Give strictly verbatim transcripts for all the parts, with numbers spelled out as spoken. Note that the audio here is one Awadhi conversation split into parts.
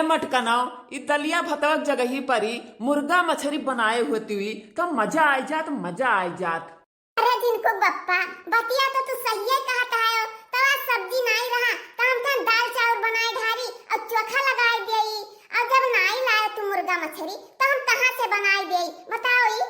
मटकनौ, ई दलिया भतवा के जगही परी मुर्गा मछरी बनाए होती हुई, का मजा आइ जात, मजा आइ जात। अरे झिनकू बप्पा, बतिया तो तू सहिए कहत हयो, तो आज सब्जी नाई रहा, तो हम तहन दाल चाउर बनाए ढारी और चोखा लगाए देई, और जब नाई लाए तू मुर्गा मछरी, तो हम कहाँ से बनाए देई, बताओ ई?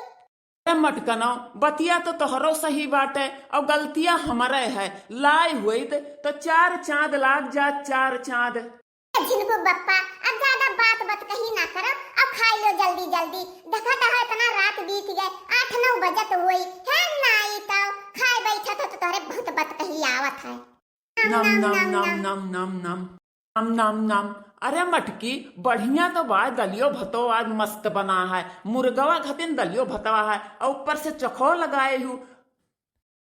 ए मटकनौ, बतिया तो तोहरो सही बाटे, और गलतिया हमरे है। लाए होइत तो चार चाँद लाग जात, चार चाँद। ए झिनकू बप्पा, अब ज्यादा बात बतकही ना करो, अब खाई लो जल्दी जल्दी। देखत हो इतना रात बीत गए, आठ नौ बजत होई, है नाई तो खाए बैठत हो तो तोहरे बहुत बतकही आवत है। नम, नम, नम, नम, नम, नम। नम, नम, नम। अरे मटकी, बढ़िया तो बा, दलियो भतो आज मस्त बना है। मुर्गवा खतिन दलियो भतवा है, और ऊपर से चखो लगाए हूँ।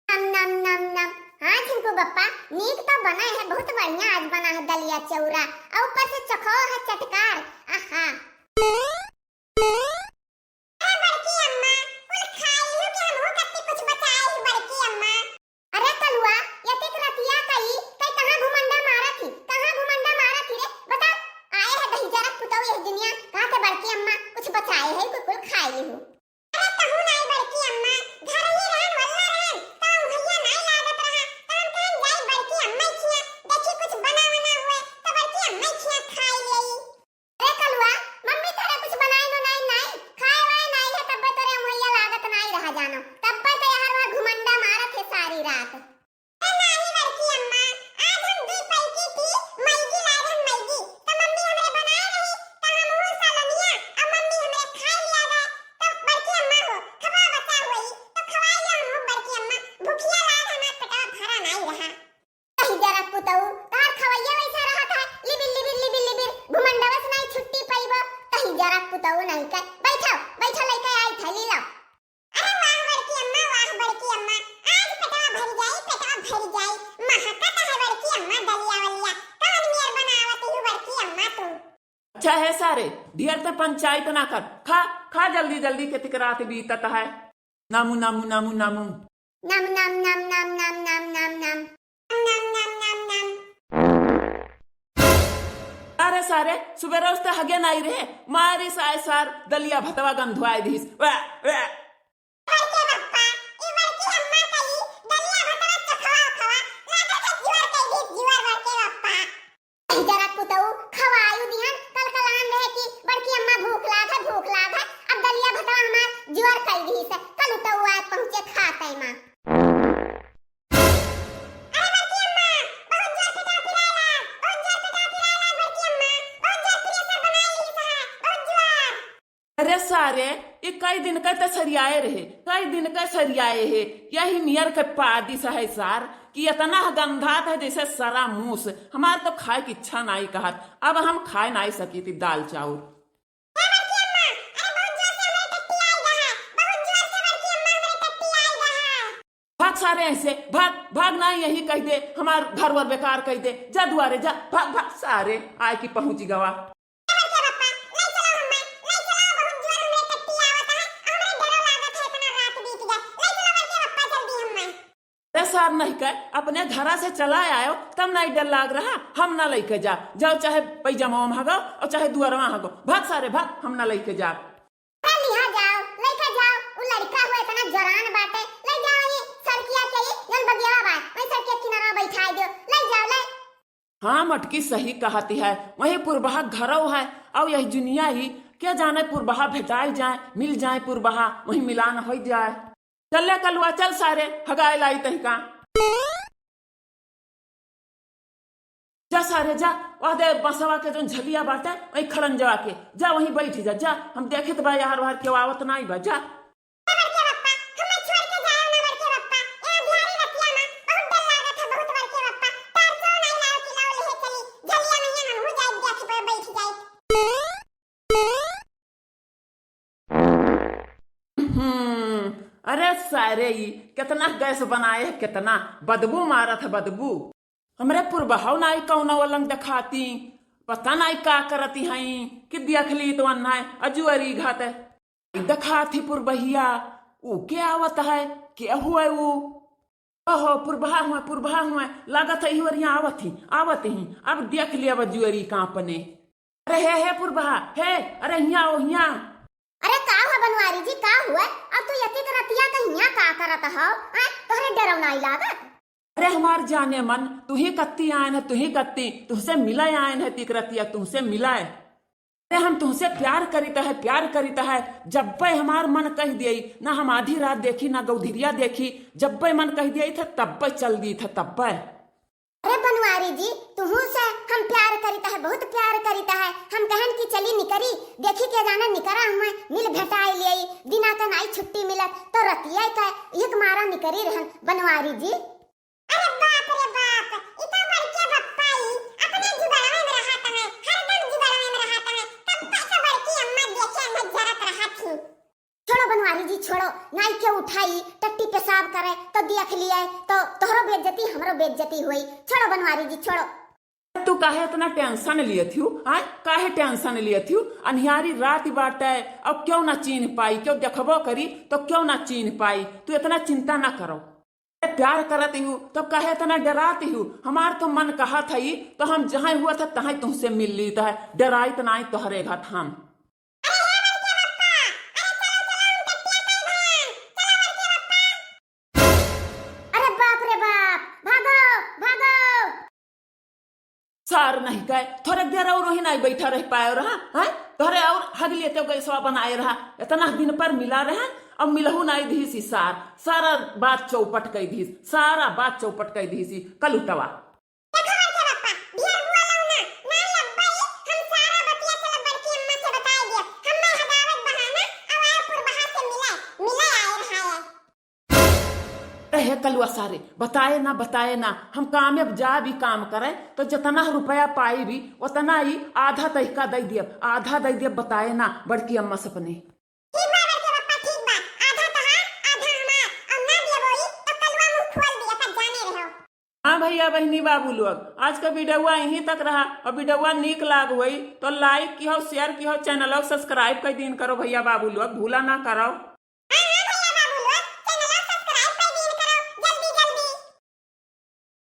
नम, नम, नम, नम। हाँ झिनकू बप्पा, नीक तो बना है, बहुत बढ़िया आज बना है दलिया चौरा, और ऊपर से चखो है चटकार। आहा। अरे बड़की अम्मा, कुल खाई लू कि हमहू कत्ती कुछ बचाई लू बड़की अम्मा। अरे कलुआ, यतिक रतिया कई, कई कहाँ घुमंडा मारत ही, कहाँ घुमंडा मारत ही रे? बताओ, आए है दही जरत पुतऊ यह दुनिया, कहा के बड़की अम्मा कुछ बचाए है, कुल कुल खाई लू। अरे कहूँ नाई बड़की अम्मा, घर ही रहन वल्ला रहन, तो हम भैया नाई लागत रहा, तो हम कहन जाई बड़की अम्मा खिया, देखी कुछ बना वना हुए, तो बड़की अम्मा खिया खाई लेई। अरे कलुआ, मम्मी तोरे कुछ बनाई नो नाई, नाई खाए वाए नाई है, तब्बे तोरे अमैया लागत नाई रहा जानो, तब्बे तो यार वह घुमंडा मारत है सारी रात। ए नाई बड़की अम्मा, आज हम दी पैकी थी मैगी लाए हम मैगी, तो मम्मी हमरे बनाए रही, तो हम वो सलनिया और मम्मी हमरे खाए लिया गए, तो बड़की अम्मा हो खवा बचा हुई, तो खवाई लो हम बड़की अम्मा, भूखिया लाए हमार पेटवा भरा नाई रहा। कही जरा पुतऊ, तहार खवैया वैसा रहत है, लिबिर, लिबिर, लिबिर, लिबिर, घुमंडवा से नाई छुट्टी पइबो। कही जरा पुतऊ नाई के, बैठो, बैठो, लइके आई थैली लाओ। अरे वाह बड़की अम्मा, वाह बड़की अम्मा, आज पेटवा भर जाई, पेटवा भर जाई। महकत है बड़की अम्मा दलिया वलिया, कौन मेर बनावत ही बड़की अम्मा तू? अच्छा है सारे, ढेर ते पंचायत ना कर, खा, खा जल्दी जल्दी, केतिक रात बीतत है। नामू, नामू, नामू, नामू। नम, नम, नम, नम। नम, नम, नम, नम। अरे सारे, सुबेरे उस्ते हगे नाई रहे, मारी साय सार दलिया भतवा गंधवाए दिहिस। वा, वा। बड़के बप्पा, ई बड़की अम्मा कई दलिया भतवा चखवा खवा, लागत है जुअर कई दिहिस, जुअर बड़के बप्पा। जरा पुतऊ खवायु दिहन, कलकलान रहे कि बड़की अम्मा भूख लाग है, भूख लाग है। अब दलिया भतवा हमार जुअर कई दिहिस, कल उतऊ आए पहुँचे खाते माँ। अरे बड़की अम्मा, बहुत जोर पेटवा पिराला, बहुत जोर पेटवा पिराला बड़की अम्मा, बहुत जोर pressure बनाई ली है, बहुत जोर। अरे सारे, ई कई दिन का त सरियाए रहे, कई दिन का सरियाए है। यही मियर के पादिस है सार कि इतना गंधात है जैसे सरा मूस। हमार तो खाए की इच्छा नाई कहत, अब हम खाए नाई सकी थी दाल चाउर। ए बड़की अम्मा, अरे बहुत जोर से हमरे टट्टी आई रहा है, बहुत जोर से बड़की अम्मा हमरे टट्टी आई रहा है। भाग सारे ऐसे, भाग, भाग ना यही कह दे, हमार घर वर बेकार कह दे, जा दुआरे जा, भाग, भाग सारे, आए की पहुँची गवा। ए बड़के बप्पा, ले चलो हम्मे, ले चलो, बहुत जोर हमरे टट्टी आवत है, हमरे डरो लागत है, इतना रात बीत गए, ले चलो बड़के बप्पा जल्दी हम्मे। अरे सार नहीं कह, अपने घरा से चला आयो, तब नहीं डर लाग रहा, हम ना लेके जा, जाओ चाहे पैजामा में हगो और चाहे दुआरवा हगो, भाग सारे भाग, हम ना लेके जा। अरे लिहा जाओ, लइका जाओ, उ लड़का हुआ इतना जवान बाटे, ले जाओ ये सड़किया के, ये जौन बगिया बा, वही सड़किया किनारा बैठाई दो, ले जाओ, ले। हाँ मटकी सही कहती है, वही पुरबहा घरौ है, और यही जुनिया ही, क्या जाने पुरबहा भेटाई जाए, मिल जाए पुरबहा, वही मिलान हो जाए। चल ले कलुआ, चल सारे, हगाए लाई तही का। जा सारे जा, वह दे बसवा के जौन झलिया बाटे, वही खड़ंजवा के, जा वहीं बैठ जा, जा, हम देखत बा यार वार केहू आवत नाई बा, जा। ए बड़के बप्पा, हमें छोड़ के जाओ ना बड़के बप्पा, ए अंधियारी रतिया में बहुत डर लागत है, बहुत बड़के बप्पा, टार्चो नाई लाओ कि लाओ लेहे चली, झलिया में ही हम हो जाए, देख पे बैठ जाए। हम्म, अरे सारे, ई केतना गैस बनाए है, केतना बदबू मारत है, बदबू। हमरे पुरबहौ नाई कौनो अलंग देखाती, पता नाई का करती हई कि देख ली तो अन्नाय अजुअरी घात देखाती पुरबहिया। ऊ के आवत है, के हुए ऊ? ओहो, पुरबहा हुए, पुरबहा हुए, लागत है इही ओरिया आवत ही, आवत ही। अब देख लिया अजुअरी का अपने। अरे हे, हे पुरबहा, हे, अरे हियाँ आओ, हियाँ। अरे का हुआ बनवारी जी, का हुआ? अब तू यतिक रतिया का हियाँ का करत हौ? आय, तोहरे डरौ नाई लागत? अरे हमार जाने मन, तुही कत्ती आयन है, तुही कत्ती, तुहसे मिलय आयन है, तिक रतिया तुहसे मिलय। अरे हम तुहसे प्यार करित है, प्यार करित है, जब्बे हमार मन कहि दियई, ना हम आधी रात देखी, ना गौधिरिया देखी, जब्बे मन कहि दियई थे, तब्बे चल दी थे, तब्बे। अरे बनवारी जी, तुहू से हम प्यार करित है, बहुत प्यार करित है। हम कहन कि चली निकरी, देखी के जाने निकरा हुए, मिल भेटाई लियई, दिना के नाई छुट्टी मिलत, तो रतिया के एक मारा निकरी रहन बनवारी जी। अरे बाप रे बाप, ई तो बड़के बप्पा ई अपने जुगड़वे में रहत है, हरदम जुगड़वे में रहत है। कब से बड़की अम्मा देखे में जरत रहत ही। छोड़ो बनवारी जी, छोड़ो, नाई के उठाई, टट्टी पेशाब करे तो देख लिए तो तोहरो बेइज्जती, हमरो बेइज्जती होई। छोड़ो बनवारी जी, छोड़ो। तू काहे इतना tension लियत हिउ? आय, काहे tension लियत हिउ? अन्हियारी रात बाटे, अब क्यों ना चीन्ह पाई, क्यों देखबो करी तो क्यों ना चीन्ह पाई, तू इतना चिंता ना करो। प्यार करत हिउ, तब काहे इतना डरात हिउ? हमार तो मन कहत हई, तो हम जहाँ हुआ था, तहाँ तुहसे मिल लीत है, डराइत नाई तोहरे घाट हम। अरे हे बड़के बप्पा, अरे चलो, चलो, हम टट्टिया कर धान, चलो बड़के बप्पा। अरे बाप रे बाप, भागो, भागो। सार नहीं कहे, थोड़े देर और वही नाई बैठा रह पाए रहा, हैं? तोहरे और हगलिए तो गैसवा बनाए रहा, इतना दिन पर मिला रहे, अब मिलहू नाई दिहिसी सार, सारा बात चौपट कई दिहिस, सारा बात चौपट कई दिहिसी, कलुटवा। देखो बड़के बप्पा, ढेर बोलो ना, नाई अब्बा ही हम सारा बतिया चलो बड़की अम्मा से बताए दिया, हम्मे हगावत बहाना, अब आए पुरबहा से मिले, मिले आए रहा है। अरे हे कलुआ सारे, बताए ना, बताए ना, हम कामे अब जा भी काम करे, तो जितना रुपया पाई भी, उतना ही आधा तहिका दे दियब, आधा दे दियब, बताए ना, बड़की अम्मा से अपने। ठीक बा बड़के बप्पा, ठीक बा, आधा तोहार, आधा हमार, और ना दियब होई, तो कलुआ मुंह खोल दिया, सब जाने रहो। हाँ भैया, बहिनी, बाबू लोग, आज का वीडियोवा यहीं तक रहा, और वीडियोवा नीक लाग होई, तो like किहो, share किहो, channel subscribe कर दीन करो भैया, बाबू लोग, भूला ना करो।